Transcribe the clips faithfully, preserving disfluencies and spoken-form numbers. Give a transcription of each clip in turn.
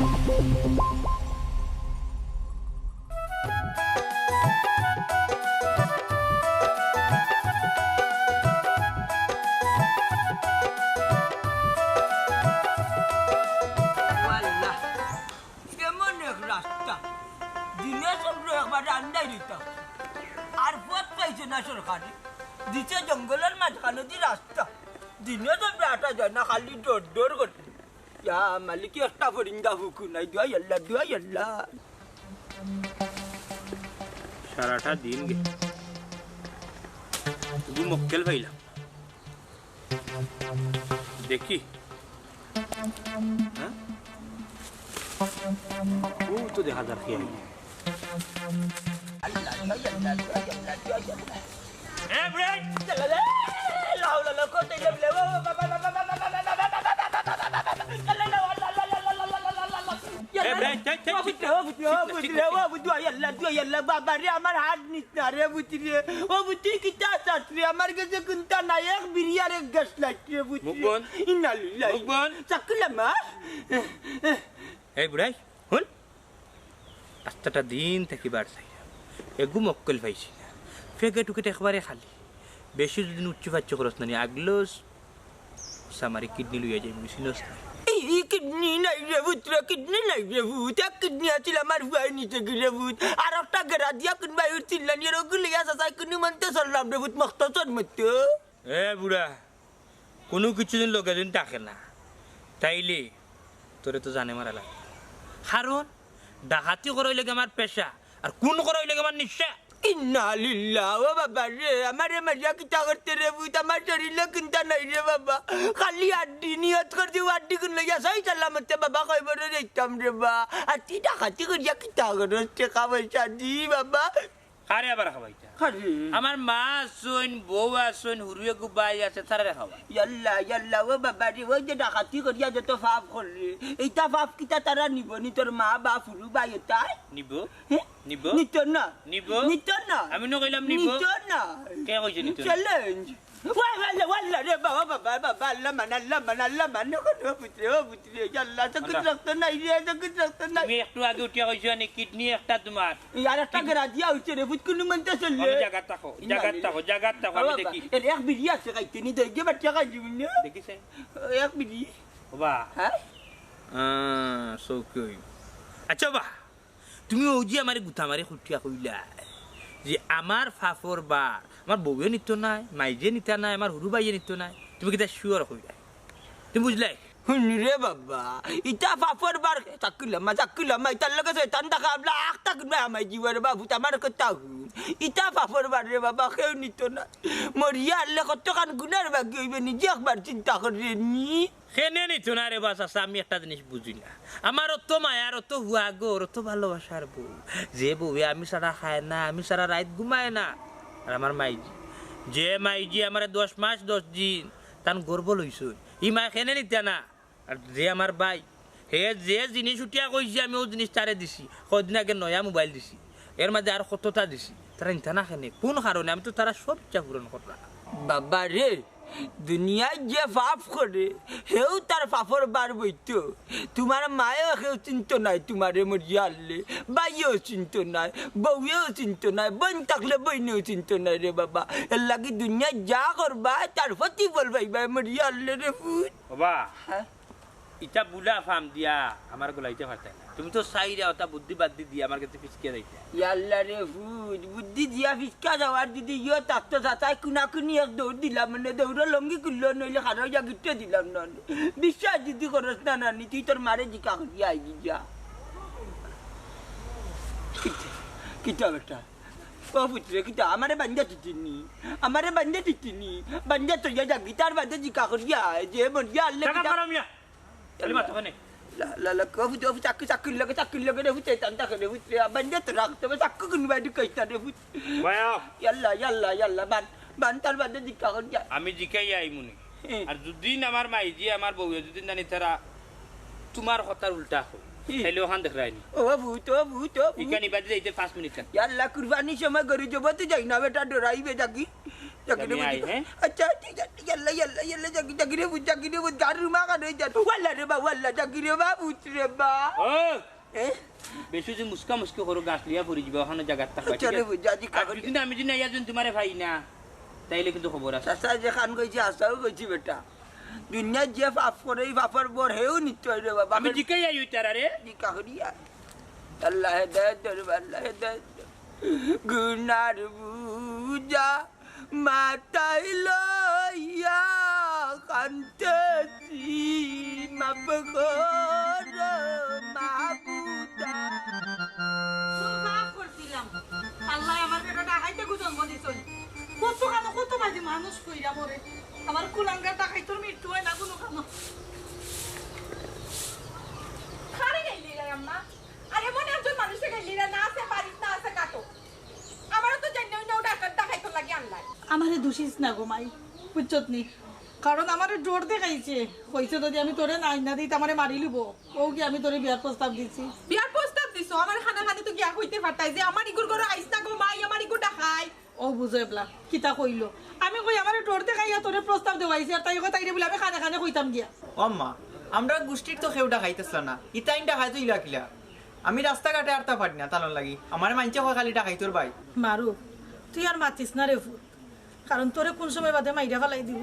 ওয়াল্লাহ, কেমন এক রাস্তা। দিনে চন্দ্র একবার আন্দাই দিতাম। আর পথ পাইছে না সরকারি। দিছে জঙ্গলর মাঝখানেদি রাস্তা। দিনে চন্দ্র আটা যায় না, খালি ডর ডর করে। ইয়া মালিক, একটা ফরিন্দা ফুকু নাই। দোয়াই আল্লাহ, দোয়াই আল্লাহ। সারাটা দিন গে-, শুধু মক্কেল পাইলাম। দেখি। হ্যাঁ? ও তো দেখা যার কি আইলো। এ, ব্রেক! এ, ব্রেক, চেক, চেক, ও চেক, পুত্রে, ও চেক, পুত্রে, চেক, ও চেক। পুত্রে, ও পুত্রে, আল্লাহ, তুই আল্লাহ, বাবা রে, আমার হাত নিস না রে, পুত্রে। ও পুত্রে, কিতা চাস রে? আমার গেছে কুন্তা নাই, এক বিড়ি আর এক গ্যাস লাইট রে, পুত্রে। মুখ বন্ধ। ইন্না লিল্লাহি। মুখ বন্ধ। চাকলা মা। এই বুড়াই, হুন। আস্তাটা দিন থাকি বার চাই। এগু মক্কেল পাইছি না। ফেকে টুকেট একবারে খালি। বেশি যদি উচ্চ পাচ্ছ খরচ নানি, আগলো সামারি কিডনি লইয়া যাইব, চিনস না। ই, ই কিডনি নাই রে পুত্র, কিডনি নাই রে পুত। এক কিডনি আছিল আমার ফুয়াই নিছে গি রে পুত। আর একটা গেরা দিয়া কুনবায় উঠছিল না, নিয়ে রোগ লইয়া চাচাই কুনু মন্তে চললাম রে পুত, মস্ত চল মতো। এ বুড়া, কুনু কিছু দিন লগে দিন থাকে না, তাইলে তোরে তো জানে মারা লাগে। কারণ ডাকাতি করা অইলে গি আমার পেশা, আর খুন করা অইলে গি আমার নিশা। ইন্না লিল্লাহ, ও বাবা রে, আমারে মারিয়া কিতা করতে রে পুত, আমার শরীরো কুন্তা নাই রে বাবা, খালি আড্ডি নিয়ত করছি, আড্ডি কুন লইয়া সই সালামতে বাবা কইবরে যাইতাম রে বা। আর তুই ডাকাতি করিয়া কিতা করস, টেকা পয়সা দি বাবা। কারে আবার খাওয়াইতা? কারে? আমার মা আছইন, বউ আছইন, হুরুয়ে গুবাই আছে, তারারে খাওয়াই। ইয়াল্লা, ইয়াল্লা, ও বাবা রে, ওই যে ডাকাতি করিয়া যত পাপ করলি, এইটা পাপ কিতা তারা নিব নি, তোর মা বাপ হুরু ভাই এটাই? নিব? হে? নিব? নিত না। নিব? নিত না। আমি না কইলাম নিব? নিত না। কে কইছে নিত না? চ্যালেঞ্জ। ওয়াল্লা, ওয়াল্লা রে বাবা, বাবা, বাবা, আল্লাহ মান, আল্লাহ মান, আল্লাহ মান, ও পুত্রে, ও পুত্রে, ইয়াল্লা, চোখে আল্লাহ। রক্ত নাই রে, চোখে রক্ত নাই। তুমি একটু আগে উঠিয়া কইছো নি, কিডনি একটা তোমার। ইয়ার একটা গেরা দিয়া হইছে রে, বুঝ কুনু মন্তে চললে। আমি জাগাত থাকো, ইন্না জাগাত লিল্লাহ। থাকো, জাগাত থাকো, আমি বাবা, দেখি। এর এক বিড়ি আছে খাইতে নি, দই গিয়ে বাচ্চা খাই দিবি না। দেখিছে? এক বিড়ি। বাবা। হ্যাঁ? আহ, সৌকি। আচ্ছা বা, তুমি ওই যে আমারে গুতা মারি খুটিয়া কইলা যে আমার ফাফর বার, আমার বউয়ে নিত নায়, মাইজে নিতা নায়, আমার হুরু ভাইয়ে নিত নায়, তুমি কিতা sure কইলা? তুমি বুঝলে? হুন রে বাবা, ইটা ফাফর বার, চাকিলামা, চাকিলামা, ইটার লগে শয়তান দেখা, আবলা আখ তাক না, আমার জীবন বাবু, আমার কথা হুন। ইটা ফাফর বার রে বাবা, কেউ নিত না। মরিয়া আনলে কতখান গুনার বাকি হইবে, নিজে একবার চিন্তা করে নি। কেনে নিত না রে বা চাচা, আমি একটা জিনিস বুঝি না। আমার অত মায়ার, অত হুয়া ঘর, অত ভালোবাসার বউ, যে বউয়ে আমি ছাড়া খায় না, আমি ছাড়া রাইত ঘুমায় না। আর আমার মাইজি, যে মাইজি আমারে দশ মাস দশ দিন তান গর্ভ লইছইন, ই মায় কেনে নিতা না? আর যে আমার ভাই, হে যে জিনিস উঠিয়া কইছে, আমি অউ জিনিস তারে দিছি। কয়দিন আগে নয়া মোবাইল দিছি, এর মাঝে আর কততা দিছি, তারা নিতা না কেনে? কোন কারণে? আমি তো তারা সব ইচ্ছা পূরণ করলাম। বাবা রে, দুনিয়াত যে পাপ করে, হেউ তার পাপর বার বইতো। তোমার মায়েও কেউ চিনতো নায়, তোমারে মরিয়া আনলে, ভাইয়েও চিনতো নায়, বউয়েও চিনতো নায়, বইন থাকলে বইনেও চিনতো নায় রে বাবা। এর লাগি দুনিয়াত যা করবায়, তার প্রতিফল পাইবায় মরিয়া আনলে রে পুত। বাবা, হ্যাঁ? ইটা বুলা ফাম দিয়া আমার গলাইতে পারতায় না। তুমি তো চাইরা অতা বুদ্ধি বাদ দি দিয়া আমার গেছে ফিসকিয়া যাইতায়। ইয়াল্লা রে পুত, বুদ্ধি দিয়া ফিসকা যাওয়ার দিদি ইয়ো তার তো চাচায় কুনাকুনি এক দৌড় দিলাম, মানে দৌড় লঙ্গি খুললো, নইলে খারো ইয়া গিট্টে দিলাম না। বিশ্বাস দিদি করস না নানি, তুই তোর মারে জিকা করিয়া আইবি যা। কিতা, কিতা বেটা? ও পুত্রে, কিতা আমারে বান্ধা দিতিনি? আমারে বান্ধা দিতিনি? বান্ধা তো ইয়া যাগি, তার বাদে জিকা করিয়া আয়, যে মরিয়া আনলে টাকা কিতা? পারো মিয়া। খালি মাথা খানে। লা, লা, লা, কফি, কফি, চাকু, চাকুর লগে, চাকুর লগে রে, হুতে, টান টাকে রে, হুতে, আ, বান্ধে তো রাখ, তবে চাকু কোন বাইরে কইতা রে, হুত। ভাইয়া। ইয়াল্লা, ইয়াল্লা, ইয়াল্লা, বান, বান, তার বাদে জিকা করিয়া। আমি জিকাই আইমুনি। হুম। আর যুদিন আমার মাইজি, আমার বউয়ে যুদিন জানি তারা তোমার কথার উল্টা কয়, হুম। তাইলে ওখান দেখরায়নি। ও ভূত, ও ভূত, ও ভূত। ইখানি বাদে যাইতে পাঁচ মিনিট থাক। ইয়াল্লা, কুরবানির সময় গরু জবাইতে যাই না, বেটা, ডরাইবে যাগি। জাগি রে আমি আই, বুঝি। হ্যাঁ? আচ্ছা, আচ্ছা, আচ্ছা, ইয়াল্লা, ইয়াল্লা, ইয়াল্লা, জাগি, জাগি রে বুঝ, জাগি রে বুঝ, গাড়ির মা কানো যান। ওয়াল্লা রে বা, ওয়াল্লা, জাগি রে বা, বুঝ রে বা। ও! এ? বেশি যে মুসকা মুসকি করো, গাছ লইয়া পড়ি যাবা, ওখানো জাগাত থাকবা, ঠিক চলে আছে? বুঝ, আজি আর কাগজ। যদি না আমি যদি আইয়া যদি তোমারে পাই না, তাইলে কিন্তু খবর আছে। চাচা যে খান কইছি, আশাও কইছি বেটা। দুনিয়ার যে পাপ করে, এই পাপর বর হেও নিতে হয় রে বাবা। আমি জিকাই আই ওই তারা রে। জিকা করিয়া। আল্লাহ হেদায়েত দে রে বা, আল্লাহ হেদায়েত দে। গুনার বুঝা মাথায় লইয়া কান্দেছি, মাফ করো মাবুদা। ভুল মাফ করছিলাম। আল্লাহ আমার বেটা ডাকাইতে গু জন্ম দিছইন। কত কানো কত বাজি মানুষ কইরা মরে। আমার কুলাঙ্গার ডাকাইতর মৃত্যু হয় না কোনো কানো। খারে গাইলি রে আম্মা। আর এমন একজন মানুষে গাইলি রে, না আছে বাড়িত, না আছে কাটো। আমারও তো জানি না, ওই না ওটা একটা দেখাইতো লাগে আনলাই। আমারে দুষিস না গো মাই, বুঝছত নি? কারণ আমারে ডর দেখাইছে, কইছে যদি আমি তোরে না আইনা দিই, তা আমারে মারি লিবো। ও কি আমি তোরে বিয়ার প্রস্তাব দিছি? বিয়ার প্রস্তাব দিছো? আমার খানা খানে তো গিয়া কইতে পারতাই যে আমার ইগুর ঘরে আইস না গো মাই, আমার ইগুর ডাকাই। ও বুঝো এবলা, কিতা কইলো? আমি কই আমারে ডর দেখাইয়া তোরে প্রস্তাব দেওয়াইছে, আর তাই কয় তাইরে বলে আমি খানে খানে কইতাম গিয়া। ও আম্মা, আমরা গোষ্ঠীর তো কেউ ডাকাইতেছিল না, ইতাইন ডাকাইতো ইলা কিলা? আমি রাস্তাঘাটে আরতা পারি না তানর লাগি। আমারে মাইনষে কয় খালি ডাকাইতর ভাই। মারুফ, তুই আর মাতিস না রে ফুত, কারণ তোরে কোন সময় বাদে মাইরা ফালাই দিব।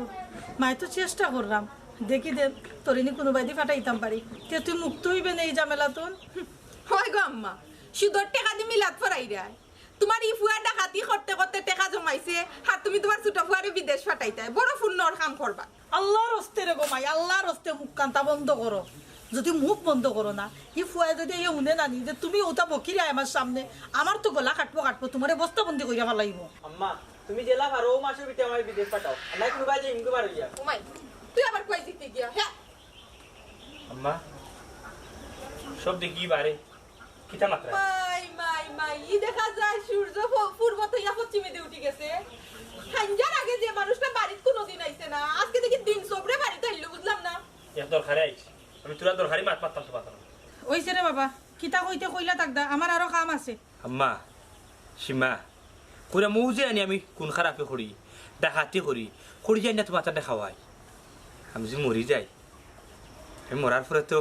মাই তো চেষ্টা করলাম, দেখি দে তোরে নি কোনো বায়দি ফাটাইতাম পারি, তে তুই মুক্ত হইবে না এই ঝামেলাতন। হয় গো আম্মা, সুদর টেকা দি মিলাদ ফরাইরায়। তোমার ই ফুয়া ডাকাতি করতে করতে টেকা জমাইছে, আর তুমি তোমার ছোট ফুয়ারে বিদেশ ফাটাইতায়, বড় পুণ্যর কাম করবা। আল্লাহর হস্তে রে গো মাই, আল্লাহর হস্তে মুখ কান্তা বন্ধ করো। যদি মুখ বন্ধ করো না, ই ফুয়ায় যদি এই হুনে নানি যে তুমি ওটা বকিরায় আমার সামনে, আমার তো গলা কাটবো কাটবো, তোমারে বস্তাবন্দি কইরা ফালাইবো। আম্মা, তুমি যেলা পারো ও মাসের ভিতরে আমার বিদেশ পাঠাও, আর নাই কোনো বাজে হিমকে বার হইয়া। ও মাই, তুই আবার কই দিতে গিয়া? হ্যাঁ। আম্মা, সব দেখি বারে। কিতা মাতরা? মাই, মাই, মাই, ই দেখা যায় সূর্য ফ-, পূর্ব থইয়া পশ্চিমেদি উঠি গেছে। হাইঞ্জার আগে যে মানুষটা বাড়িত কোনোদিন আইছে না, আজকে দেখি দিন সবরে বাড়িত আইলো, বুঝলাম না। এক দরকারে আইছি। আমি তোরা দরকারি মাত মাততাম তো মাততাম। ওইছে রে বাবা, কিতা কইতে কইলা তাকদা, আমার আরো কাম আছে। আম্মা, সীমা, কইরা মৌজে আনি আমি কোন খারাপে করি, ডাকাতি করি, করি যাই না তোমার তাতে খাওয়াই। আমি যদি মরি যাই, আমি মরার পরে তো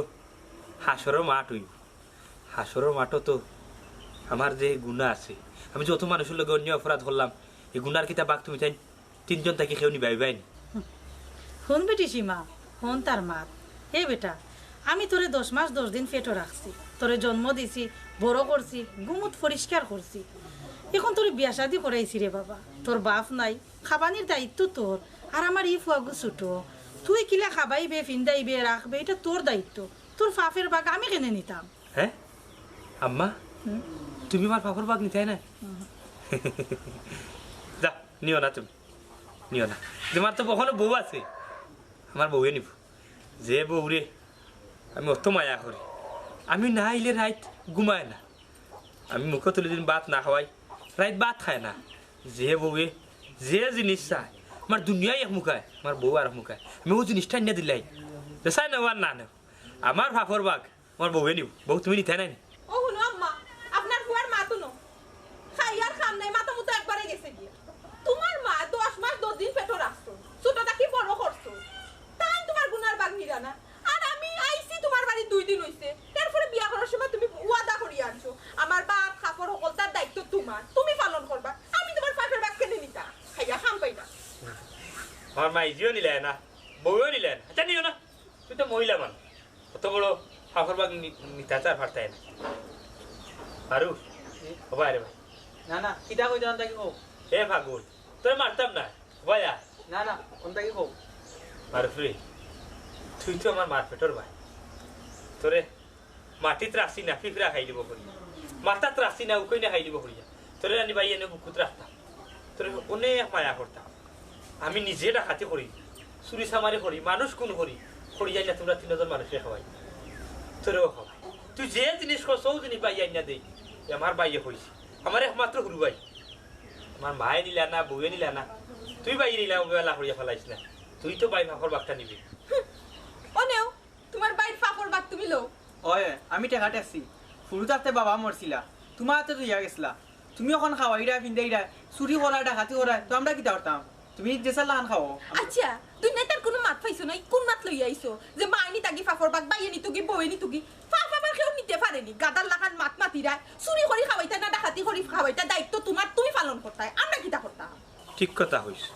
হাসরর মাঠ হইব। হাসরর মাঠও তো আমার যে গুণা আছে, আমি যত মানুষের লগে অন্য অপরাধ করলাম, এই গুণার কিতা বাঘ তুমি তাই তিনজন থাকি কেউ নিবাইবাই নি? হুন বেটি সীমা, হুন তার মাত। হে বেটা, আমি তোরে দশ মাস দশ দিন পেটো রাখছি, তোরে জন্ম দিছি, বড় করছি, গুমুত পরিষ্কার করছি। এখন তোরে বিয়া শাদি করাইছি রে বাবা, তোর বাপ নাই, খাবানির দায়িত্ব তোর। আর আমার ই ফুয়াগু ছোট, তুই কিলা খাবাইবে, ফিন্দাইবে, রাখবে, এটা তোর দায়িত্ব। তোর ফাফের বাঘ আমি কেনে নিতাম? হ্যাঁ আম্মা, হুম। তুমি আমার ফাফর বাঘ নিতায় না? হুম। যা, নিও না তুমি, নিও না। তোমার তো কখনো বউ আছে, আমার বউয়ে নিব। যে বউরে আমি অত মায়া করি, আমি না আইলে রাইত ঘুমায় না। আমি মুখো তুলি দিন ভাত না খাওয়াই, রাইত ভাত খায় না। যে বউয়ে যে জিনিস চায়, আমার দুনিয়াই এক মুখায়, আমার বউ আর এক মুখায়। আমি ও জিনিসটা আনিয়া দিলাই, যে চায় না, ও আর না নেও। আমার ফাফর বাঘ আমার বউয়ে নিব। বউ তুমি নিতায় নায় নি? ও হুনো আম্মা, আপনার ফুয়ার মাত হুনো। খাইয়ার কাম নাই, মাথা মুথা একবারে গেছে গিয়া। তোমার মা দশ মাস দশ দিন পেটো রাখছো, ছোট থাকি বড় করছো, তাই তোমার গুনার বাঘ নিরা না। আর আমি আইছি তোমার বাড়ি দুই দিন হইছে, এরপরে বিয়া করার সময় তুমি ওয়াদা করিয়া আনছো, আমার ভাত কাপড় হকলতার দায়িত্ব তোমার, তুমি পালন করবা, আমি তোমার ফাফের বাঘ কেনে নিতাম? খাইয়া কাম পাই না। আমার মাইজিও নিলায় না, বউও নিলায় না। আচ্ছা, নিও না, তুই তো মহিলা মানুষ। অত বড় ফাফর বাঘ নি-, নিতা চার ফারতায় না। মারুফ, জি? ও ভাই রে ভাই। না, না, কিতা কইতে অন থাকি কও। এ ফাগুন, তোরে মারতাম না। ও ভাই আয়। না, না, অন থাকি কও। মারুফ রে, তুই তো আমার মার পেটর ভাই। তোরে মাটিত রাখছি না, ফিফরা খাই দিব করিয়া। মাথাত রাখছি না, উকইনে খাই দিব করিয়া। তোরে আনি ভাই এনে বুকুত রাখতাম। তোরে অনেক মায়া করতাম। আমি নিজে ডাকাতি করি, চুরি চামারি করি, মানুষ খুন করি, করি যাই না তোমরা তিনজন মানুষরে খাওয়াই, তোরেও খাওয়াই। তুই যে জিনিস কস, ও জিনিস পাই যাই না দেই, এ আমার ভাইয়ে কইছে, আমার একমাত্র হুরু ভাই। আমার মায়ে নিলা না, বউয়ে নিলা না, তুই ভাই নিলা, ওবেলা করিয়া ফালাইস না, তুই তো ভাই ফাফর বাঘটা নিবি। অনেও তোমার ভাইর ফাফর বাঘ তুমি লও। ওই, আমি টেকা টেকছি। ফুরু থাকতে বাবা মরছিলা, তোমার হাতে তো ইয়া গেছিলা। তুমি অখন খাওয়াইরা, ফিন্দাইরা, চুরি করা, ডাকাতি করা, তো আমরা কিতা করতাম? তুমি যেছা লাখান খাও। আচ্ছা, দুনিয়াত আর কুনু মাত পাইছো না, ই কুন মাত লইয়া আইছো? যে মায় নি তাগি ফাফর বাগ, বাইয়ে নি তুগি, বউয়ে নি তুগি। ফাফ আবার কেউ নিতে পারেনি, গাধার লাখান মাত মাতিরায়। চুরি করি খাওয়াইতা না ডাকাতি করি খাওয়াইতা, দায়িত্ব তুমার, তুমি পালন করতায়, আমরা কিতা করতাম? ঠিক কথা কইছো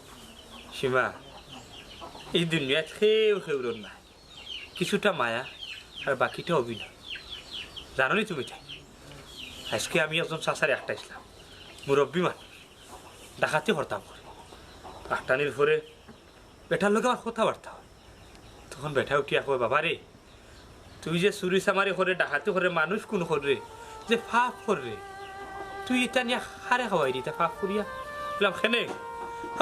সীমা, ই দুনিয়াত কেউ কেউরর নায়। কিছুটা মায়া আর বাকিটা অভিনয়। জানো নি তুমি তাই, আইজকে আমি একজন চাচারে আটকাইছলাম, মুরব্বি মানুষ, ডাকাতি করতাম করি। আটকানির পরে বেটার লগে আমার কথাবার্তা অয়। তখন বেটায় উঠিয়া কয়, "বাবা রে, তুই যে চুরি চামারি করে, ডাকাতি করে, মানুষ খুন করে, যে পাপ করে, তুই ইতা নিয়া কারে খাওয়াইরে, ইতা পাপ করিয়া?" কইলাম, "কেনে?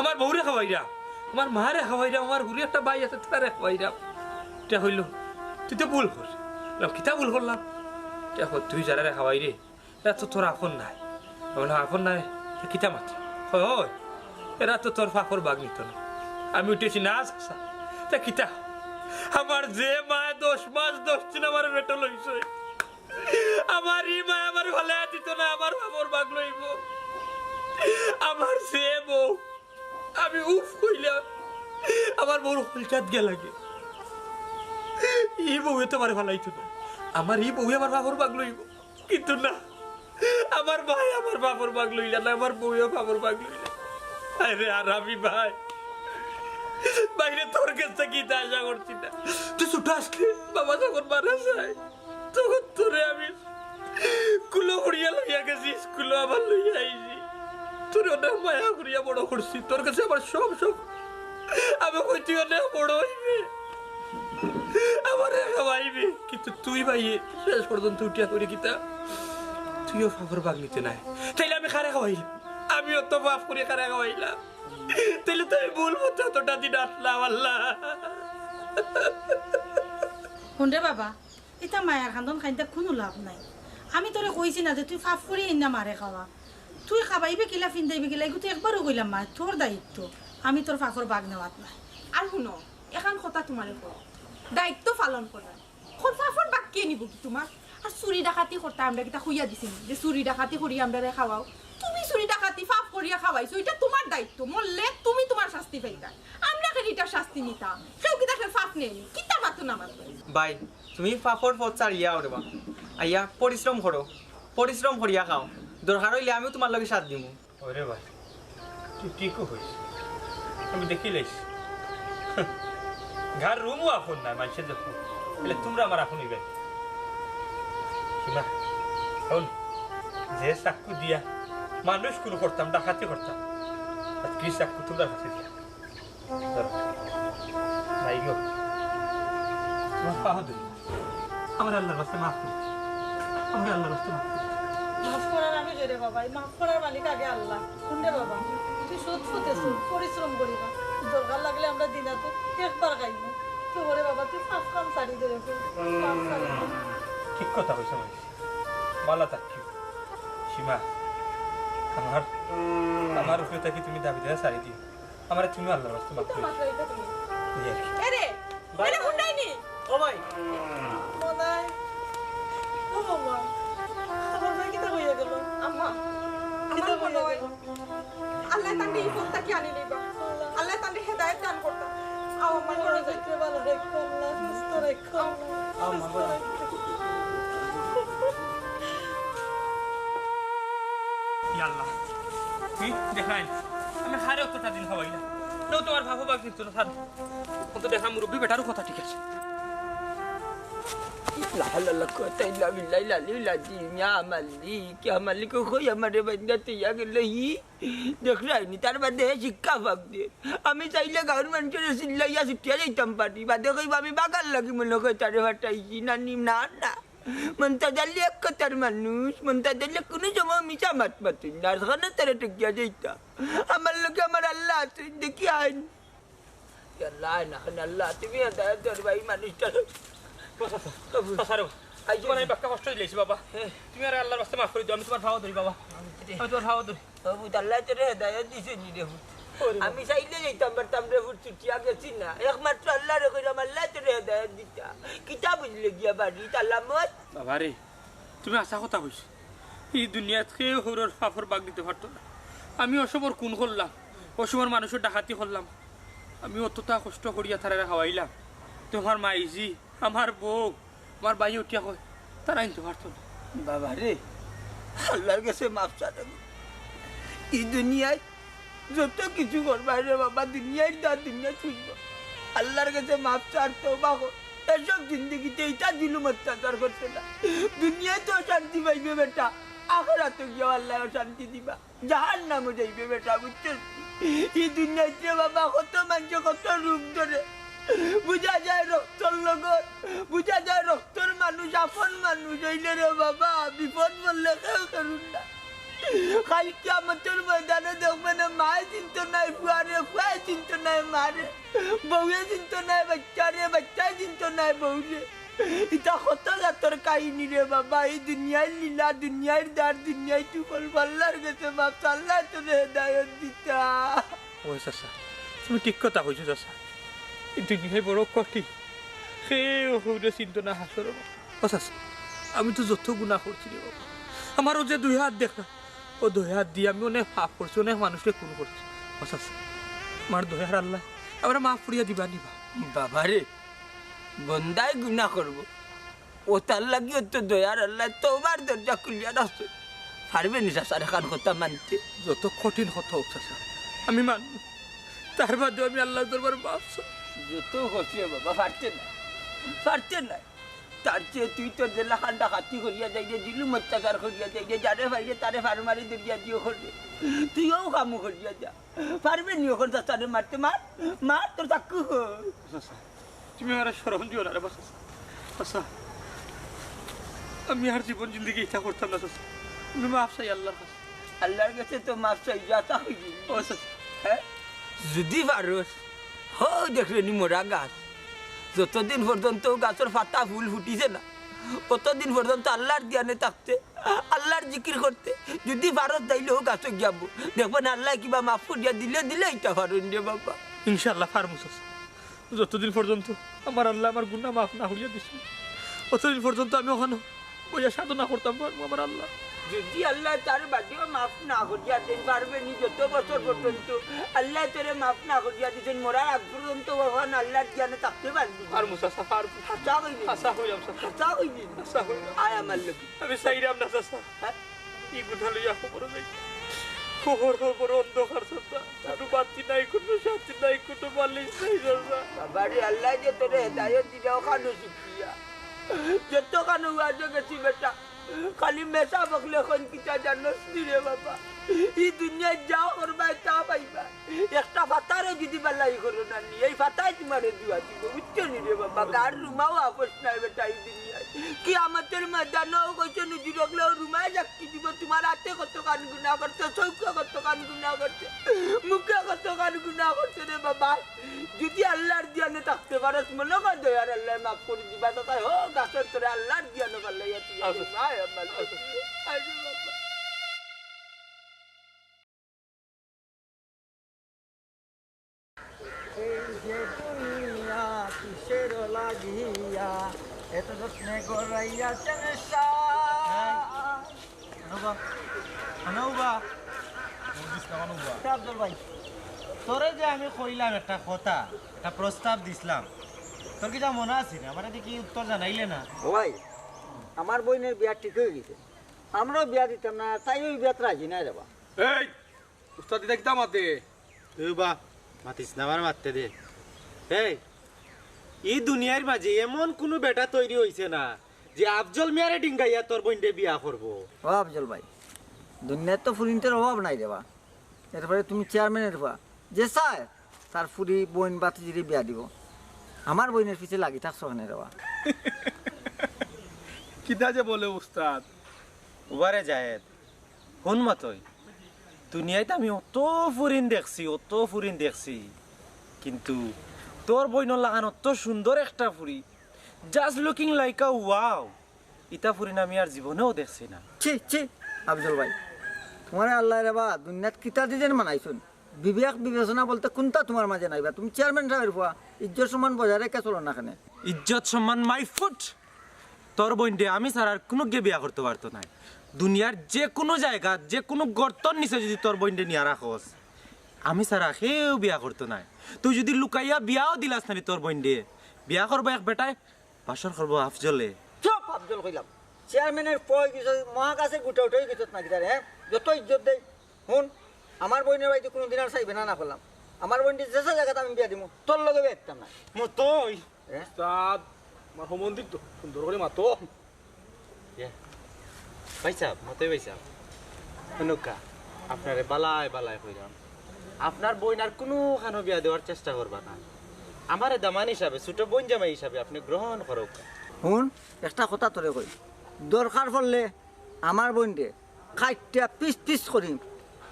আমার বউরে খাওয়াইরাম, আমার মারে খাওয়াইরাম, আমার হুরু একটা ভাই আছে, তারে খাওয়াইরাম।" ইতা কইলো, "তুই তো ভুল কররে।" কইলাম, "কিতা ভুল করলাম?" ইতা কয়, "তুই যারারে খাওয়াইরে, এরা তো তোর আপন নায়।" আমি কইলাম, "আপন নায়? তে কিতা মাত?" কয়, "অয়, এরা তো তোর পাপর ভাগ নিত না।" আমি উঠছি, "না চাচা, তে কিতা? আমার যে মায় দশ মাস দশ দিন আমার পেটো লইছে, আমার ই মায় আমার ফালাইয়া দিত না, আমার পাপর ভাগ লইবো। আমার যে বউ, আমি উফ কইলাম, আমার বউর কলজাত গেলাগি। ই বউয়ে তো আমার ফালাইতো না, আমার ই বউয়ে আমার পাপর ভাগ লইবো।" কিন্তু না, আমার ভাই আমার পাপর ভাগ লইলা না, আমার বউয়ে পাপর ভাগ লইলা। আরে হারামি ভাই, বাইরে তোর কাছ থাকি ইতা আশা করছি না। তুই ছোট আছলে, বাবা যখন মারা যায়, তখন তোরে আমি কুলো করিয়া লইয়া গেছি, স্কুলো আবার লইয়া আইছি। তোরে অনেক মায়া করিয়া বড় করছি, তোর কাছে আমার সব সব। আমি কই তুই অনেক বড় অইবে, আমারে খাওয়াইবে, কিন্তু তুই ভাইয়ে শেষ পর্যন্ত উঠিয়া করি কিতা, তুইও পাপর ভাগ নিতে নায়। তাইলে আমি কারে খাওয়াইলাম? আমি অত পাপ করি কারে খাওয়াইলাম? তাইলে তো আমি ভুল পথে অতটা দিন আটলাম, আল্লাহ। হুন রে বাবা, ইতা মায়ার কান্দন কাইন্দা কুনু লাভ নাই। আমি তোরে কইছি না যে তুই পাপ করি ইন্না মারে খাওয়া? তুই খাবাইবে কিলা, ফিন্দাইবে কিলা, ইগু তো একবারও কইলাম মা, তোর দায়িত্ব। আমি তোর পাপর ভাগ নেওয়াত নাই। আর হুনো, এখান কথা তুমারে কই, দায়িত্ব পালন করা। অখন পাপর ভাগ কে নিবো কি তুমার? আর চুরি ডাকাতি করতা আমরা কিতা কইয়া দিছি নি যে চুরি ডাকাতি করি আমরারে খাওয়াও? তুমি চুরি ডাকাতি পাপ করিয়া খাওয়াইছো, ইটা তুমার দায়িত্ব। মরলে তুমি তুমার শাস্তি পাইতায়, আমরা কেনে ইটার শাস্তি নিতাম? কেউ কিতা কেউর পাপ নেয়নি? কিতা মাতো না মাতো। ভাই, তুমি পাপর পথ ছাড়িয়া আও রে বা, আইয়া পরিশ্রম করো, পরিশ্রম করিয়া খাও, দরকার অইলে আমিও তুমার লগে সাথ দিমু। ওরে ভাই, তুই ঠিকও কইস, আমি দেখিলাইছি। ঘর রুমও আপন নায়, মানষে দেখো, তাইলে তুমরা আমার আপন অইবায়। হুনো, অখন যে চাক্কু দিয়া মানুষ খুন করতাম, ডাকাতি করতাম, আর কি চাক্কু তুমরার কাছে দিয়া। ধরো। ভাই গো, তুমার পাও ধরি। আমারে আল্লার ওয়াস্তে মাফ করি। আমারে আল্লার ওয়াস্তে মাফ করি। মাফ করার আমি কে রে বাবা, ই মাফ করার মালিক আগে আল্লা। হুন রে বাবা, তুই সৎ পথে চল, পরিশ্রম করিবা। দরকার লাগলে আমরা দিনাত একবার খাইমু। তুই ওরে বাবা, তুই পাপ কাম ছাড়ি দে রে, পাপ ছাড়ি দে। ঠিক কথা কইছো মাইজি। বালা থাকিও। সীমা, আমার, আমার উপরে থাকি তুমি দাবি দেওয়া ছাড়ি দিও। আমারে তুমি আল্লার ওয়াস্তে মাফ করি দিও। এই আর কি। এরে, এরে হুন্ডাই নি। ও ভাই। মনাই। ও বাবা। আমার ভাই কিতা কইয়া গেল? আম্মা, কিতা আমার মনে কইয়া হয় গেল? আল্লায় তানরে ই পথ থাকি আনি লইবা। আল্লায় তানরে হেদায়েত দান করতা। আও আম্মা, ঘরো যাই। ভিতরে ভালো রাখো আল্লাহ, সুস্থ রাখো আল্লাহ, আও আম্মা, সুস্থ রাখো। ইয়া আল্লাহ, হুম, দেখাইন, আমি হারে অতটা দিন খাওয়াইলাম। নাও তুমার বাবা বাকি তো না, থাক। অখন তো দেখা মুরব্বি বেটারও কথা ঠিক আছে। লা হাওলা ওয়ালা কুওয়াতা ইল্লা বিল্লাহিল আলিয়্যিল আযীম। ইয়া মালিক, ইয়া মালিক, কই আমারে বাইন্দা থইয়া গেল ই? দেখরায়নি, তার বাদে শিক্ষা পাক দে। আমি চাইলে গাউর মানষরে চিল্লাইয়া ছুটিয়া যাইতাম পারি, বাদে কইবা আমি বাগার লাগি মনে কয় তারে ফাটাইছি, নানি, না, না। মন্তাজ আলী এক কথার মানুষ, মন্তাজ আলী কুনু সময় মিছা মাত মাতইন না, আর খানো তারে ঠকিয়া যাইতা। আমার লগে আমার আল্লা আছইন, দেখি আইন। ইয়া আল্লা, আইন আখনে আল্লা, তুমি হেদায়েত দেও রে ভাই, মানুষটার। বাবা, বাবা, আইজো। তুমার আমি বাক্কা কষ্ট দিলাইছি বাবা। হ্যাঁ। তুমি আর আল্লার ওয়াস্তে মাফ করি দিও, আমি তুমার পাও ধরি বাবা। আমি তুমার পাও ধরি। ও পুত, আল্লায় তোরে হেদায়েত দিছে নি রে পুত? ওরে বাবা। আমি চাইলে যাইতাম পারতাম রে পুত, ছুটিয়া গেছি না। একমাত্র আল্লারে কইলাম, আল্লায় তোরে হেদায়েত দিতা। কিতা বুঝলে গিয়া বাড়িত আলামত? বাবা রে, তুমি হাছা কথা কইছো। ই দুনিয়াত কেউ কেউরর পাপর ভাগ নিতে পারতো না। আমি অসমর খুন করলাম, অউ সময় মানুষর ডাকাতি করলাম, আমি অতটা কষ্ট করিয়া তারারে খাওয়াইলাম, তুমার মাইজি, আমার বউ, আমার ভাইয়ে উঠিয়া কয়, তারা আনতে পারতো না। বাবা রে, আল্লার গেছে মাফ চাইলাম। ই দুনিয়াত যত কিছু করবায় রে বাবা, দুনিয়ার দা দুনিয়াত ছুটবো। আল্লার গেছে মাফ চার, তওবা কর। এসব জিন্দেগিতে ইতা জুলুম অত্যাচার করতে না। দুনিয়াত তো অশান্তি পাইবে বেটা, আখেরাতো গিয়াও আল্লায় অশান্তি দিবা। জাহান্নামো যাইবে বেটা, বুঝছস? ই দুনিয়াত রে বাবা কত মানষে কত রূপ ধরে, বুঝা যায় রক্তর লগর, বুঝা যায় রক্তর মানুষ, আপন মানুষ অইলে রে বাবা বিপদ পড়লে কেউ করুন না। কাল কিয়ামতর ময়দানো দেখবে না, মায়ে চিনতো নায় ফুয়ারে, ফুয়ায় চিনতো নায় মারে, বউয়ে চিনতো নায় বাইচ্চারে, বাইচ্চায় চিনতো নায় বউরে। ইতা কত জাতর কাহিনী রে বাবা, ই দুনিয়ার লীলা, দুনিয়ার দার, দুনিয়ার তুফল, আল্লার গেছে মাফ, আল্লায় তোরে হেদায়ত দিতা। ও চাচা, তুমি ঠিক কথা কইছো চাচা, ই দুনিয়ায় বড় কঠিন, কেউ কেউরে চিনতো না হাসর। ও চাচা, আমি তো যত গুনা করছি রে বাবা, আমার অউ যে দুই হাত দেখ না, অউ দুই হাত দি আমি অনেক পাপ করছি, অনেক মানুষরে খুন করছি। ও চাচা, আমার দয়ার আল্লায় আমারে মাফ করিয়া দিবা নি বা? বাবা রে, বন্দায় গুনা করবো, অতার লাগিও তো দয়ার আল্লায় তওবার দরজা খুলিয়া রাখছে। পারবে নি চাচার এখান কথা মানতে? যত কঠিন কথা হোক চাচা, আমি মানমু। তার বাদেও আমি আল্লার দরবারে মাফ চাই। যত কঠিন বাবা, পারতে না, পারতে না। তার চেয়ে তুই তোর জেলাখান ডাকাতি করিয়া যাইরে, জুলুম অত্যাচার করিয়া যাইরে, যারে পাইরে তারে ফার মারি দরিয়া দিও কররে। তুইও কামু করিয়া যা। পারবে নি অখন চাচারে মারতে? মার, মার, তোর চাকু কই? চাচা, তুমি আমারে শরম দিও না রে বা চাচা। চাচা, আমি আর জীবন জিন্দেগি ইতা করতাম না চাচা। আমি মাফ চাই আল্লার কাছে। আল্লার গেছে তো মাফ চাই, যা তা কইবি। ও চাচা। হ্যাঁ? যুদি পারস, হউ দেখরে নি মরা গাছ। যতদিন পর্যন্ত অউ গাছর পাতা ফুল ফুটিছে না, অতদিন পর্যন্ত আল্লার ধিয়ানে থাকতে, আল্লার জিকির করতে। যুদি পারস তাইলে অউ গাছো গিয়া বউ। দেখবে না আল্লায় কিবা মাফ করিয়া দিলে দিলে ইতা পারইন রে বাবা। ইনশাআল্লাহ পারমু চাচা। যতদিন পর্যন্ত আমার আল্লায় আমার গুনা মাফ না করিয়া দিছইন, অতদিন পর্যন্ত আমি অখানো বইয়া সাধনা করতাম পারমু আমার আল্লাহ। যুদি আল্লায় তার বাদেও মাফ না করিয়া দেইন, পারবে নি যত বছর পর্যন্ত আল্লায় তোরে মাফ না করিয়া দিছইন, মরার আগ পর্যন্ত অখন আল্লার ধিয়ানে থাকতে পারবি? পারমু চাচা, পারমু। হাছা কইবি? হাছা কইলাম চাচা। হাছা কইবি? হাছা কইলাম। আয় আমার লগে। আমি চাইরাম না চাচা। হ্যাঁ? ই গুনা লইয়া কবরো যাই। কবর, কবর অন্ধকার চাচা। কুনু বাতি নাই, কুনু সাথী নাই, কুনু মালিক নাই চাচা। বাবারে, আল্লায় যে তোরে হেদায়ত দিলা, অখানো শুকরিয়া। যতখানো ওয়াজো গেছি বেটা, খালি মেশা বকলে কইন কিতা জানোস নি রে বাবা? ই দুনিয়াত যা করবায় তা পাইবায়। একটা পাতারও যুদি বালাই করো না নি, এই পাতায় তুমারে দুয়া দিবো, বুঝছো নি রে বাবা? কার রুমাও আপস নাই বেটা ই দুনিয়াত। কিয়ামতর ময়দানো কইছে নি, জুরকলেও রুমায় সাক্ষী দিবো, তুমার আতে কতখান গুনা করছে, চউখে কতখান গুনা করছে, মুখে কতখান গুনা করছে রে বাবা। যুদি আল্লার ধিয়ানে থাকতে পারস, মনো কর দয়ার আল্লায় মাফ করি দিবা। তো তাই হউ গাছর তলে আল্লার ধিয়ানো পাল্লাইয়া তুই আয় আমার। আয় রে বাবা। এই যে দুনিয়া কিসের লাগিয়া, এত যত্নে গড়াইয়া চেংসা। আনো বা, আনো বা। বুঝিস না, আনো বা। এ আফজল ভাই, তোরে যে আমি কইলাম একটা কথা, একটা প্রস্তাব দিছলাম, তোর কিতা মনো আছে নি? আমারে দেখি উত্তর জানাইলে না। ও ভাই, আমার বইনের বিয়া ঠিক অই গেছে, আমরাও বিয়া দিতাম না, তাইও ই বিয়াত রাজি নায় রে বা। এই, উস্তাদ ইতা কিতা মাতে? এ বা, মাতিস না, আমার মাততে দে। এই, ই দুনিয়ার মাঝে এমন কুনু বেটা তৈরি অইছে না যে আফজল মিয়ারে ডিঙ্গাইয়া তোর বইনরে বিয়া করবো। ও আফজল ভাই, দুনিয়াত তো ফুরিন্তর অভাব নাই রে বা। এরপরে তুমি চেয়ারম্যানের ফুয়া, যে চায় তার ফুরি বইন বাতিজিরে বিয়া দিবো। আমার বইনের পিছে লাগি থাকছো কেনে রে বা? কিতা যে বলে উস্তাদ। ওবারে জায়েদ, হুন মাতই, দুনিয়াত আমি অত ফুরিন দেখছি, অত ফুরিন দেখছি, কিন্তু তোর বইনর লাখান অত সুন্দর একটা ফুরি, just looking like a wow, ইতা ফুরিন আমি আর জীবনেও দেখছি না। ছি, ছি, আফজল ভাই, তুমারে আল্লায় রে বা দুনিয়াত কিতা দি যেন বানাইছইন? বিবেক বিবেচনা বলতে কুনটা তুমার মাঝে নাই বা? তুমি চেয়ারম্যান সাবর ফুয়া, ইজ্জত সম্মান বজায় রাখিয়া চলো না কেনে? ইজ্জত সম্মান my foot। তোর বইনরে আমি ছাড়া আর কুনুগিয়ে বিয়া করতে পারতো নায়। দুনিয়ার যে কুনু জাগাত, যে কুনু গর্তর নিচে যুদি তোর বইনরে নিয়া রাখস, আমি ছাড়া কেউ বিয়া করতো নায়। তুই যুদি লুকাইয়া বিয়াও দিলাস না নি তোর বইনরে, বিয়া করবো এক বেটায়, বাসর করবো আফজলে। চুপ, আফজল কইলাম। চেয়ারম্যানের পয় গেছে, মহাকাশে গুটা উঠাই গেছত না কিতারে, হ্যাঁ? যত ইজ্জত দেই। হুন, আমার বইনের বাড়িত কুনুদিন আর চাইবে না, না করলাম। আমার বইনরে যেছা জাগাত আমি বিয়া দিমু, তোর লগে বিয়া দিতাম না। মতই। হ্যাঁ? উস্তাদ, আমার সম্বন্ধিক তো, সুন্দর করি মাতো। ইয়া। ভাইসাব, মতই ভাইসাব। হুনুক্কা, আপনারে বালায় বালায় কইরাম। আপনার বইন আর কুনুখানো বিয়া দেওয়ার চেষ্টা করবা না। আমারে দামান হিসাবে, ছোট বইন জামাই হিসাবে আপনে গ্রহণ করউক্কা। হুন, একটা কথা তোরে কই, দরকার পড়লে আমার বইনরে কাইট্টা পিস পিস করি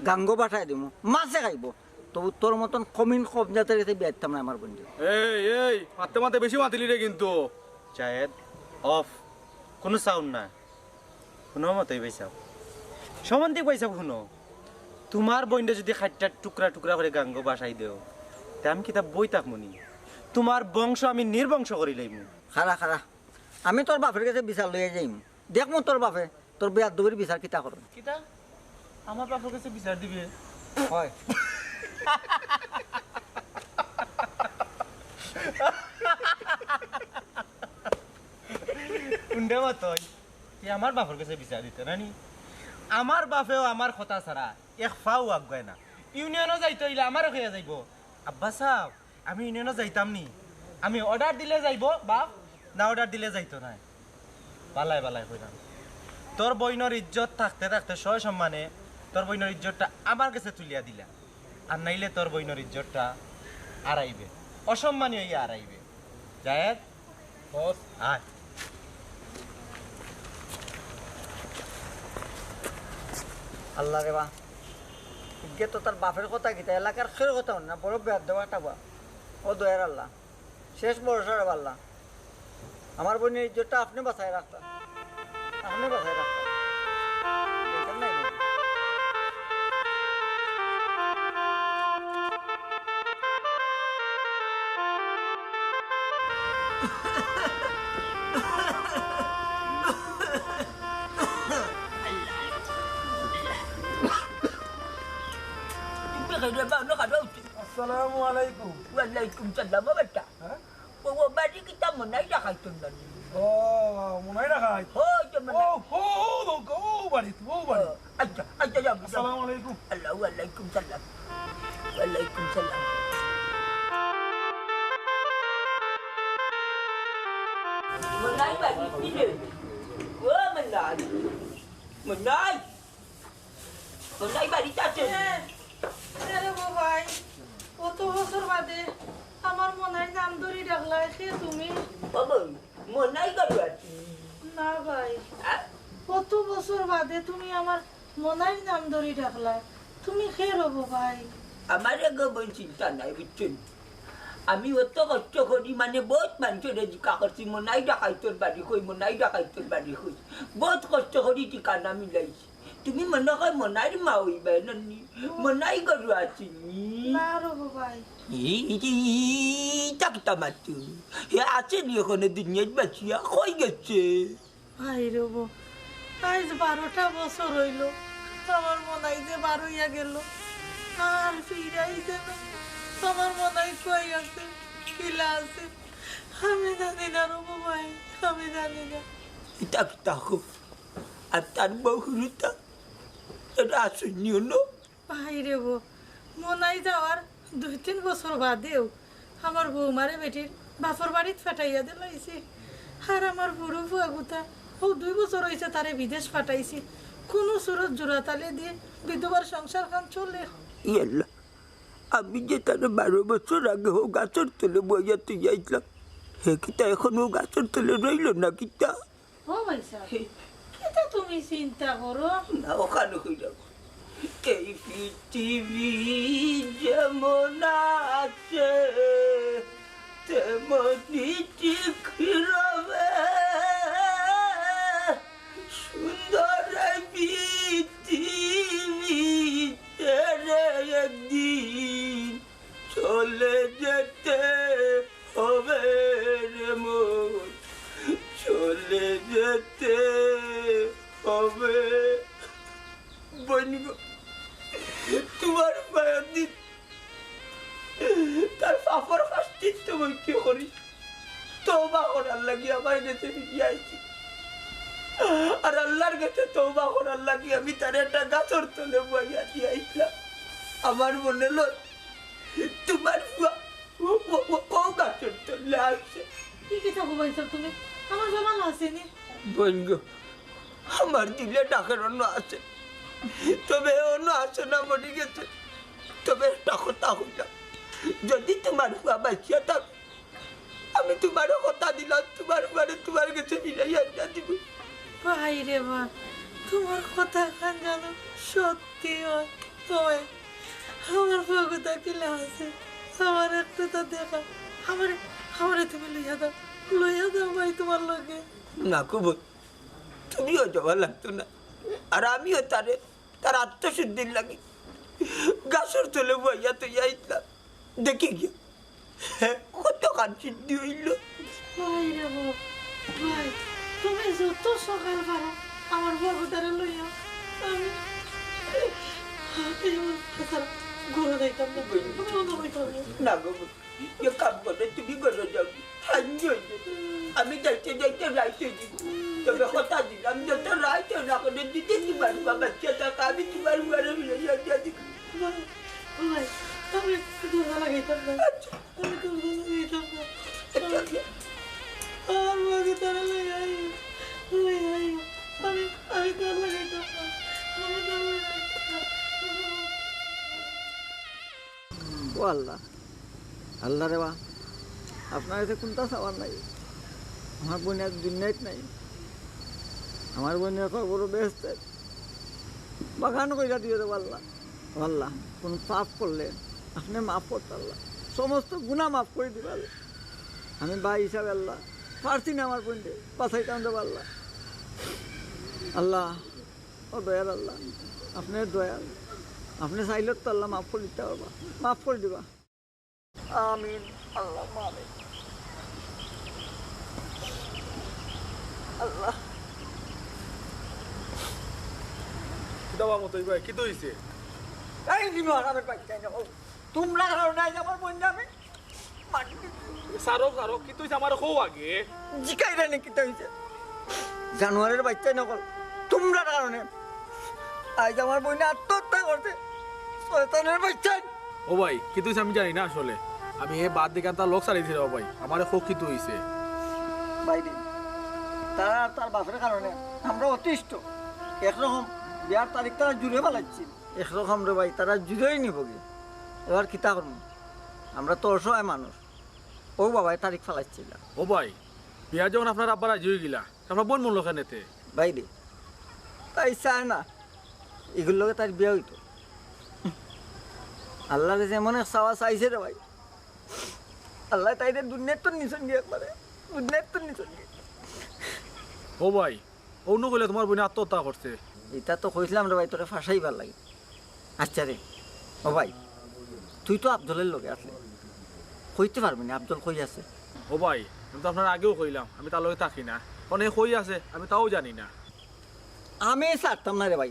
গাঙ্গো বাসায় দিমু, মাছে খাইবো। তবু তোর মতন কমিন কম জাতের গেছে বিয়া দিতাম না আমার বইনরে। এই, এই, মাততে মাততে বেশি মাতিলি রে কিন্তু। জায়েদ, off। কুনু sound নাই। হুনো মতই ভাইসাব। সম্বন্ধিক ভাইসাব হুনো। তুমার বইনরে যুদি কাইট্টা টুকরা টুকরা করি গাঙ্গো বাসায় দেও, তে আমি কিতা বই থাকমু নি? তুমার বংশ আমি নির্বংশ করিলাইমু। খাড়া, খাড়া। আমি তোর বাপের গেছে বিচার লইয়া যাইমু। দেখমু তোর বাপে তোর বেয়াদবির বিচার কিতা করইন। কিতা? আমার বাপর গেছে বিচার দিবে? অয়। উন্ডে মতই, তুই আমার বাপর গেছে বিচার দিতে না নি? আমার বাপেও আমার কথা ছাড়া এক পাও আগুয়ায় না। ইউনিয়নো যাইতো অইলে আমারে কইয়া যাইবো, "আব্বা সাব, আমি ইউনিয়নো যাইতাম নি।" আমি order দিলে যাইবো বাপ, না order দিলে যাইতো নায়। বালায় বালায় কইরাম, তোর বইনর ইজ্জত থাকতে থাকতে সয় সম্মানে তোর বইনর ইজ্জতটা আমার গেছে তুলিয়া দিলা, আর নাইলে তোর বইনর ইজ্জতটা আরাইবে, অসম্মানী অইয়া আরাইবে। জায়েদ, বস। আয়। আল্লাহ রে বা, ইগে তো তার বাপের কথা কিতা, এলাকার কেউর কথা হুনে না, বড় বেয়াদব একটা বা। ও দয়ার আল্লাহ, শেষ ভরসা রে আল্লাহ। আমার বইনর ইজ্জতটা আপনে বাঁচায় রাখতা, আপনে বাঁচায় রাখতা। দেখেন নাই নি? আসসালামু আলাইকুম। ওয়ালাইকুম সালাম, ও বেটা। হ্যাঁ? ও, ও, বাড়ি কিতা মনাই ডাকাইতর বাড়ি? ও, মনাই ডাকাইত? ও, তো মনাই। ও, ও, ও, ও, ও বাড়ি, ও বাড়ি। ও, আচ্ছা, আচ্ছা, যাও, যাও। আসসালামু আলাইকুম। আল্লাহ, ওয়ালাইকুম সালাম। ওয়ালাইকুম সালাম। মনাই বাড়ি কিরে? ও মনাই। মনাই। মনাই বাড়িত আছে? হ্যাঁ। আরে ও ভাই, অত বছর বাদে আমার মনাইর নাম ধরি ডাকলায়, কে তুমি? ও বইন, মনাই ঘরো আছে? না ভাই, আ? অত বছর বাদে তুমি আমার মনাইর নাম ধরি ডাকলায়, তুমি কে রবো ভাই? আমার এগো বইন চিন্তা নাই, বুঝছো নি? আমি অত কষ্ট করি, মানে, বউত মানষরে জিকা করছি, মনাই ডাকাইতর বাড়ি কই, মনাই ডাকাইতর বাড়ি কই। বউত কষ্ট করি ঠিকানা মিলাইছি। তুমি মনে কয় মনাইর মা অইবায় নানি? মনাই ঘরো আছে নি? না রবো ভাই। ই, ই, ই, ইতা কিতা মাতু? হে আছে নি অখনো দুনিয়াত বাঁচিয়া? কই গেছে? ভাই রে বো, আইজ বারোটা বছর অইলো আমার মনাই যে বারইয়া গেলো, আর ফিরাই যে না। আমার মনাই কই আছে, কিলা আছে, আমি জানি না রবো ভাই, আমি জানি না। ইতা কিতা কও? আর তার বউ হুরুতা, এরা আছে নি অনো? ভাই রে বো, মনাই যাওয়ার দুই তিন বছর বাদেউ আমার বউমারে বেটির বাপর বাড়িত ফাটাইয়া দিলাইছে। আর আমার বুরু ফুয়া গুতা, অউ দুই বছর অইছে তারে বিদেশ ফাটাইছে। কুনু সুরত জুড়া তালে দিয়া বিধবার সংসারখান চলের। ইয়াল্লা, আমি যে তারে বারো বছর আগে হউ গাছর তলে বইয়া থইয়া আইলাম, হে কিতা অখনো গাছর তলে রইলো না কিতা? ও ভাই সাহেব, কিতা তুমি চিন্তা করো? না, অখান কইরা কও। এই পৃথিবী যেমন আছে, তেমনি ঠিক রবে। সুন্দর পৃথিবী ছেড়ে একদিন চলে যেতে হবে রে মন, চলে যেতে হবে। বইন গো, তুমার পায়র দিন আমার প্রায়শ্চিত্ত বইতে করি, তওবা করার লাগি আমার গেছে ফিরিয়া আইছি। আর আল্লার গেছে তওবা করার লাগি আমি তারে একটা গাছর তলে বইয়া দিয়া আইছলাম। আমার মনে লয় তুমার ফুয়া ও, ও, ও, ও গাছর তলে আছে। কি কিতা কইতায় তুমি? আমার ফুয়া ভালা আছে নি? বইন গো, আমার দিলে ডাকের অন্য আছে, তবে অন্য আছে না, মরি গেছে। তবে একটা কথা কইলাম, যদি তুমার ফুয়া বাঁচিয়া থাকে, আমি তুমারে কথা দিলাম, তুমার ফুয়ারে তুমার গেছে ফিরাইয়া আনিয়া দিমু। ভাই রে ভাই, তুমার কথা খান জানো সত্যি অয়। তবে আমার ফুয়া কথা কিলা আছে, আমার একটু তা দেখা, আমারে, আমারে তুমি লইয়া যাও, লইয়া যাও ভাই তুমার লগে। না গো বইন, তুমিও যাওয়া লাগতো না, আর আমিও তারে তার আত্মশুদ্ধির লাগি গাছর তলে বইয়া থইয়া আইছলাম। দেখি গিয়া, হ্যাঁ, কতখান সিদ্ধি অইল। ভাই রে বাবা, ভাই, তুমি যত সকাল পারো আমার বাবুটারে লইয়া আমি, এই অবস্থা ছাড়া ঘরে যাইতাম না, ঘরে যাইতাম না। না গো, এক কাম করো, তুমি ঘরে যাও। হাইঞ্জা অইছে। আমি যাইতে যাইতে রাইত অই যিবো। তবে কথা দিলাম, যত রাইত অই না কেনে, যদি তুমার বাবা বাঁচিয়া থাকে, আমি তুমার ঘরে ফিরে যাইয়া দিবো। ভাই, ভাই, আমি দরজা লাগাইতাম না। আচ্ছা। আমি দরজা লাগাইতাম না। আচ্ছা, আচ্ছা। আমার বাবুটারে লই আইও, লই আইও। আমি, আমি দরজা লাগাইতাম না। আমি দরজা লাগাইতাম না। ও আল্লাহ, আল্লাহ রে বা, আপনার গেছে কুনতা চাওয়ার নাই। আমার বইন আর দুনিয়াত নাই। আমার বইনর কবর বেহেস্তের বাগান কইরা দিও রে আল্লাহ। ও আল্লাহ, কুনু পাপ করলে আপনে মাফ করতা আল্লাহ, সমস্ত গুনা মাফ করি দিবা আল্লাহ। আমি ভাই হিসাবে আল্লাহ পারছি না আমার বইনরে বাঁচাইতাম রে আল্লাহ। আল্লাহ, ও দয়ার আল্লাহ, আপনে দয়াল, আপনে চাইলে তো আল্লাহ মাফ করি দিতা পারবা, মাফ করি দিবা। আমিন, আল্লাহুম্মা আমিন। আল্লাহ। কিতা বা মতই ভাই, কিতা অইছে? এই দিন আরামের বাইচ্চাইন অকল, তুমরার কারণে আইজ আমার বইনরে আমি মারি দিছি। সারো, সারো, কিতা অইছে আমারে কও আগে। জিকাইরায় নি কিতা অইছে? জানোয়ারের বাইচ্চাইন অকল, তুমরার কারণে আইজ আমার বইনে আত্মহত্যা করছে। শয়তানের বাইচ্চাইন। ও ভাই, কিতা অইছে আমি জানি না আসলে। আমি হে বাদ দিয়া তার লগ ছাড়ি দিছি রে ভাই। আমারে কও কিতা অইছে। ভাই রে, তারা আর তার বাপের কারণে আমরা অতিষ্ঠ। একরকম বিয়ার তারিখ তারা জুড়ে ফালাইছিল। একরকম রে ভাই, তারা জুড়েই নিবো গি। এবার কিতা করমু? আমরা তো অসহায় মানুষ। ও বাবায় তারিখ ফালাইছিল। ও ভাই, বিয়া যখন আপনার আব্বা রাজি অইগেলা, আপনার বইন মরলো কেনে তে? ভাই রে, তাই চায় না, ইগুর লগে তার বিয়া অইতো। আল্লার গেছে এমন এক চাওয়া চাইছে রে ভাই, আল্লায় তাইরে দুনিয়ার তো নিছইন গি একবারে, দুনিয়ার তো নিছইন গি। ও ভাই, অউ নু কইলে তুমার বইনে আত্মহত্যা করছে। ইতা তো কইছলাম রে ভাই, তোরে ফাঁসাইবার লাগি। আচ্ছা রে, ও ভাই, তুই তো আফজলের লগে আছলে, কইতে পারবি নি আফজল কই আছে? ও ভাই, আমি তো আপনারে আগেও কইলাম, আমি তার লগে থাকি না। অখন হে কই আছে, আমি তাও জানি না। আমি ছাড়তাম না রে ভাই,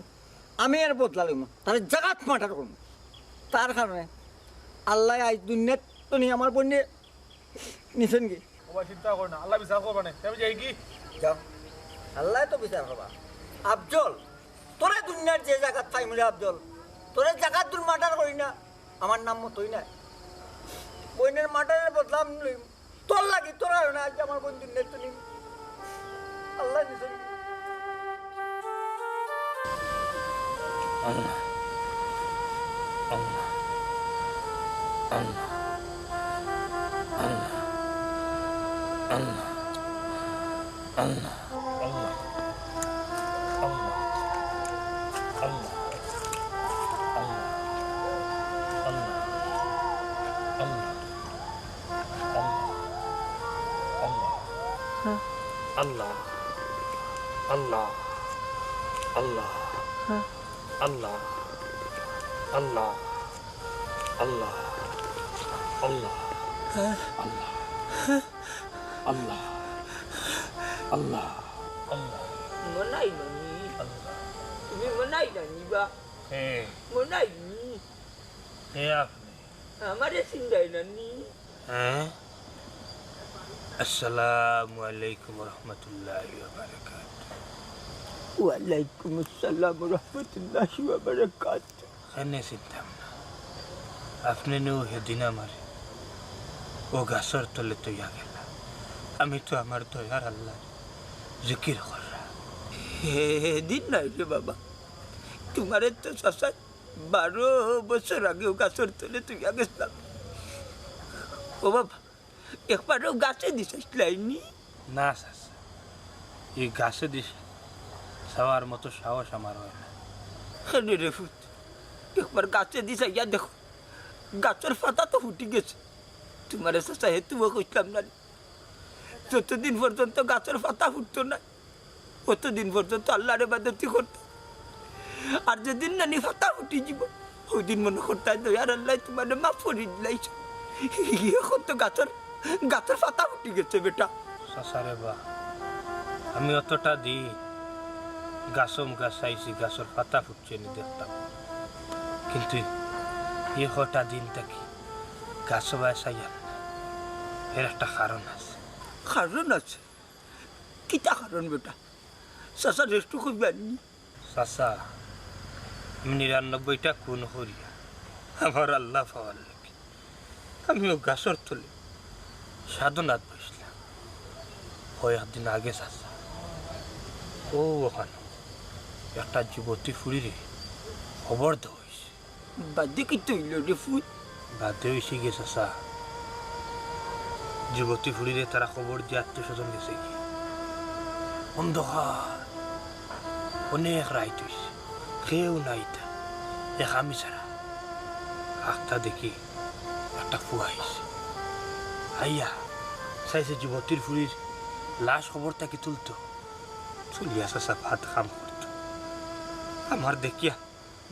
আমি এর বদলা লইমু, তারে জাগাত মার্ডার করমু। তার কারণে আল্লায় আইজ দুনিয়াত তো নি আমার বইনরে নিছইন গি। ও ভাই, চিন্তা করো না, আল্লায় বিচার করবা নে। আমি যাই গি? যাও, আল্লায় তো বিচার করবা। আফজল, তোরে দুনিয়ার যে জাগাত পাইমু রে আফজল, তোরে জাগাত তুই মার্ডার করি না, আমার নাম মতই নায়। বইনের মার্ডারের বদলা আমি লইমু। তোর লাগি, তোর কারণে আইজ আমার বইন দুনিয়াত তো নি। আল্লায় দিছইন। আল্লাহ, আল্লাহ, আল্লাহ, আল্লাহ, আল্লাহ, আল্লাহ, আল্লাহ, আল্লাহ, আল্লাহ, আল্লাহ, আল্লাহ। আল্লাহ। আল্লাহ। আল্লাহ। আল্লাহ। আল্লাহ। আল্লাহ। আল্লাহ। আল্লাহ। আল্লাহ। আল্লাহ। আল্লাহ। আল্লাহ। আল্লাহ। আল্লাহ। মনাইলানি? আল্লাহ। তুমি মনাইলানি বা? হে। মনাইনি? হে আপনি? আমারে চিনরায় না নি? হ্যাঁ? আসসালামু আলাইকুম রহমতুল্লাহি ওয়া বারাকাতুহু। ওয়ালাইকুম আসসালাম রহমতুল্লাহি ওয়া বারাকাতুহু। কেনে চিনতাম না? আপনে নু হেদিন আমারে অউ গাছর তলে থইয়া গেলা। আমি তো আমার দয়ার আল্লার জিকির কররা। হেদিন নায় রে বাবা, তুমারে তো চাচায় বারো বছর আগে অউ গাছর তলে থইয়া গেছলাম। ও বাবা, একবারও গাছেদি চাইছলায় নি? না চাচা, ই গাছেদি চাওয়ার মতো সাহস আমার অয় না। কেনে রে পুত, একবার গাছেদি চাইয়া দেখো, গাছর পাতা তো ফুটি গেছে। তুমারে চাচা হেতুও কইছলাম না নি? যতদিন পর্যন্ত গাছর পাতা ফুটতো না, অতদিন পর্যন্ত আল্লার ইবাদতি করতায়। আর যেদিন নানি পাতা ফুটি যিবো, অউ দিন মনো করতায় দয়ার আল্লায় তুমারে মাফ করি দিলাইছইন। অখন তো গাছর, গাছর পাতা ফুটি গেছে বেটা। চাচা রে বা, আমি অতটা দিন গাছর মুখা চাইছি, গাছর পাতা ফুটছে নি দেখতাম, কিন্তু ই কটা দিন থাকি গাছর বায় চাইয়ার না। এর একটা কারণ আছে। কারণ আছে? কিতা কারণ বেটা? চাচা রেস্টু কইবা নি? চাচা, আমি নিরানব্বইটা খুন করিয়া আমার আল্লা পাওয়ার লাগি আমি অউ গাছর তলে সাধনাত বইছলাম। কয়েকদিন আগে চাচা, অউ অখানো একটা যুবতী ফুড়িরে খবর দেওয়া অইছে। বাদে কিতা অইলো রে পুত? বাদে অইছে গি চাচা, যুবতী ফুড়িরে তারা খবর দিয়া আত্মীয় স্বজন গেছে গি। অন্ধকার, অনেক রাইত অইছে, কেউ নাই তা, এক আমি ছাড়া। আখতা দেখি একটা ফুয়া আইছে। আইয়া চাইছে যুবতীর ফুড়ির লাশ কবর থাকি তুলতো, তুলিয়া চাচা ভাত কাম করতো। আমার দেখিয়া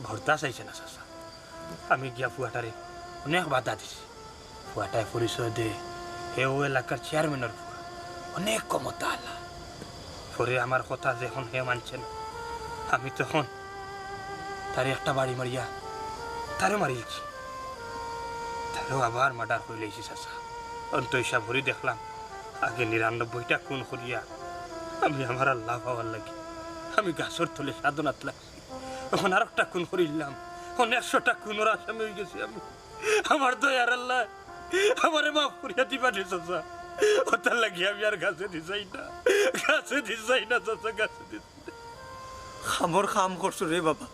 ভর্তা চাইছে না চাচা। আমি গিয়া ফুয়াটারে অনেক বাধা দিছি। ফুয়াটায় পরিচয় দে, হে অউ এলাকার চেয়ারম্যানর ফুয়া, অনেক ক্ষমতাআলা। পরে আমার কথা যখন হে মানছে না, আমি তখন তারে একটা বাড়ি মারিয়া তারে মারিলছি। তারেও আবার মার্ডার করিলাইছি চাচা। অন্ত হিসাব করি দেখলাম, আগে নিরানব্বইটা খুন করিয়া আমি আমার আল্লা পাওয়ার লাগি আমি গাছর তলে সাধনাত লাগছি। অখন আরোকটা খুন করিলাম, অখন একশোটা খুনর আসামি অইগেছি আমি। আমার দয়ার আল্লায় আমারে মাফ করিয়া দিবা রে চাচা। অতার লাগি আমি আর গাছেদি চাই না, গাছেদি চাই না চাচা, গাছেদি চাই না। কামর কাম করছো রে বাবা,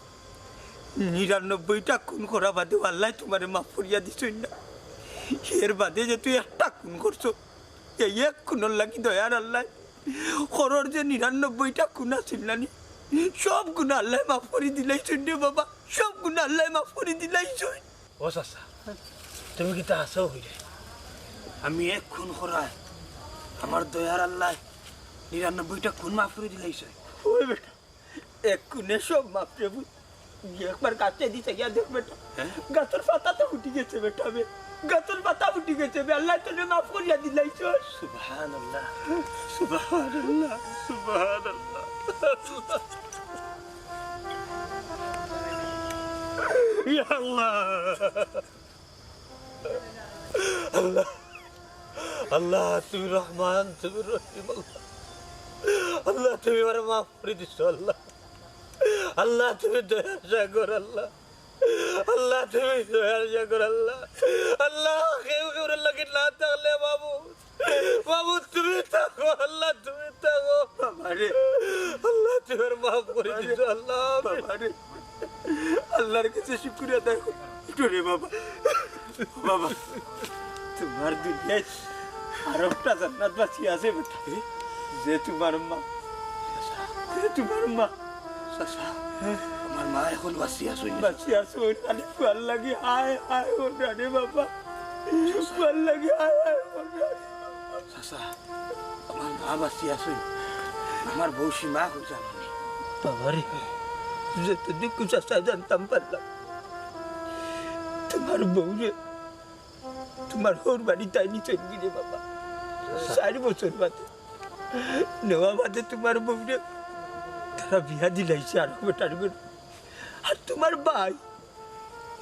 নিরানব্বইটা খুন করা বাদেও আল্লায় তুমারে মাফ করিয়া দিছইন না। এর বাদে যে তুই একটা খুন করছো, এই এক খুনর লাগি দয়ার আল্লায় করর যে নিরানব্বইটা খুন আছিল না নি, সব গুনা আল্লায় মাফ করি দিলাইছইন রে বাবা, সব গুনা আল্লায় মাফ করি দিলাইছইন। ও চাচা, তুমি কিতা হাছাউ কইরায়? আমি এক খুন করায় আমার দয়ার আল্লায় নিরানব্বইটা খুন মাফ করি দিলাইছইন। ওই বেটা, এক খুনে সব মাফ রে পুত। গিয়া একবার গাছেদি চাইয়া দেখ বেটা। হ্যাঁ? গাছর পাতা তো ফুটি গেছে বেটা বে। গাছর পাতা ফুটি গেছে বে। আল্লায় তোরে মাফ করিয়া দিলাইছইন। সুবহানাল্লাহ। সুবহানাল্লাহ। সুবহানাল্লাহ। ইয়া আল্লাহ। আল্লাহ, আল্লাহ, তুমি রহমান, তুমি রহিম, আল্লাহ। আল্লাহ, তুমি আমারে মাফ করি দিছো, আল্লাহ। আল্লাহ, তুমি দয়ার সাগর, আল্লাহ। আল্লাহ, তুমি দয়ার সাগর, আল্লাহ। আল্লাহ, কেউ কেউর লাগি না থাকলে, মাবুদ, মাবুদ, তুমি থাকো, আল্লাহ, তুমি থাকো। বাবারে। আল্লাহ, তুমি আমারে মাফ করি দিছো, আল্লাহ। বাবারে। আল্লার কাছে শুকরিয়া আদায় করি। একটু রে বাবা। বাবা, তুমার দুনিয়াত আরোকটা জান্নাত বাকি আছে বেটা। যে তুমার মা, যে তুমার মা। চাচা, আমার মা এখন বাঁচি আছইন। বাঁচি আছইন, খালি ফুয়ার লাগি হায় হায় কররা রে বাবা। ফুয়ার লাগি হায় হায় কররা। চাচা, আমার মা বাঁচি আছইন, আমার বউ সীমা কই জানো নি? বাবারে, যতটুকু চাচা জানতাম পারলাম, তুমার বউরে তুমার হউর বাড়িত আইনি চইল গি রে বাবা। চাইর বছর বাদে, নেওয়া বাদে তুমার বউরে তারা বিয়া দিলাইছে আরক বেটার ঘরো। আর তুমার ভাই,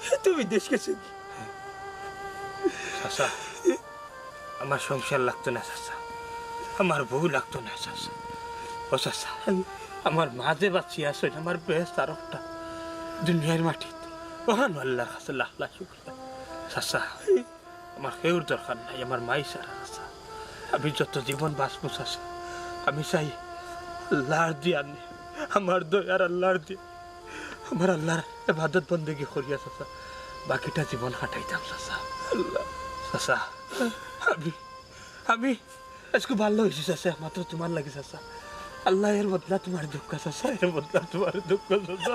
হে তো বিদেশ গেছে গি। চাচা, আমার সংসার লাগতো না চাচা, আমার বউ লাগতো না চাচা। ও চাচা, আমার মা যে বাঁচিয়া আছইন, আমার বেহেস্ত আরোহটা দুনিয়ার মাটিত, অখান আল্লার কাছে লাখ লাখ শুকরিয়া। চাচা, আমার কেউর দরকার নাই, আমার মাই ছাড়া চাচা। আমি যত জীবন বাঁচমু চাচা, আমি চাই আল্লার দিয়া নি, আমার দয়ার আল্লার দিয়া, আমার আল্লার ইবাদত বন্দেগি করিয়া চাচা, বাকিটা জীবন কাটাইতাম চাচা। আল্লাহ। চাচা, আমি, আমি আজকে ভালা অইছি চাচা, মাত্র তুমার লাগি চাচা। আল্লায় এর বদলা তুমার দুঃখ চাচা, এর বদলা তুমার দুঃখ চাচা।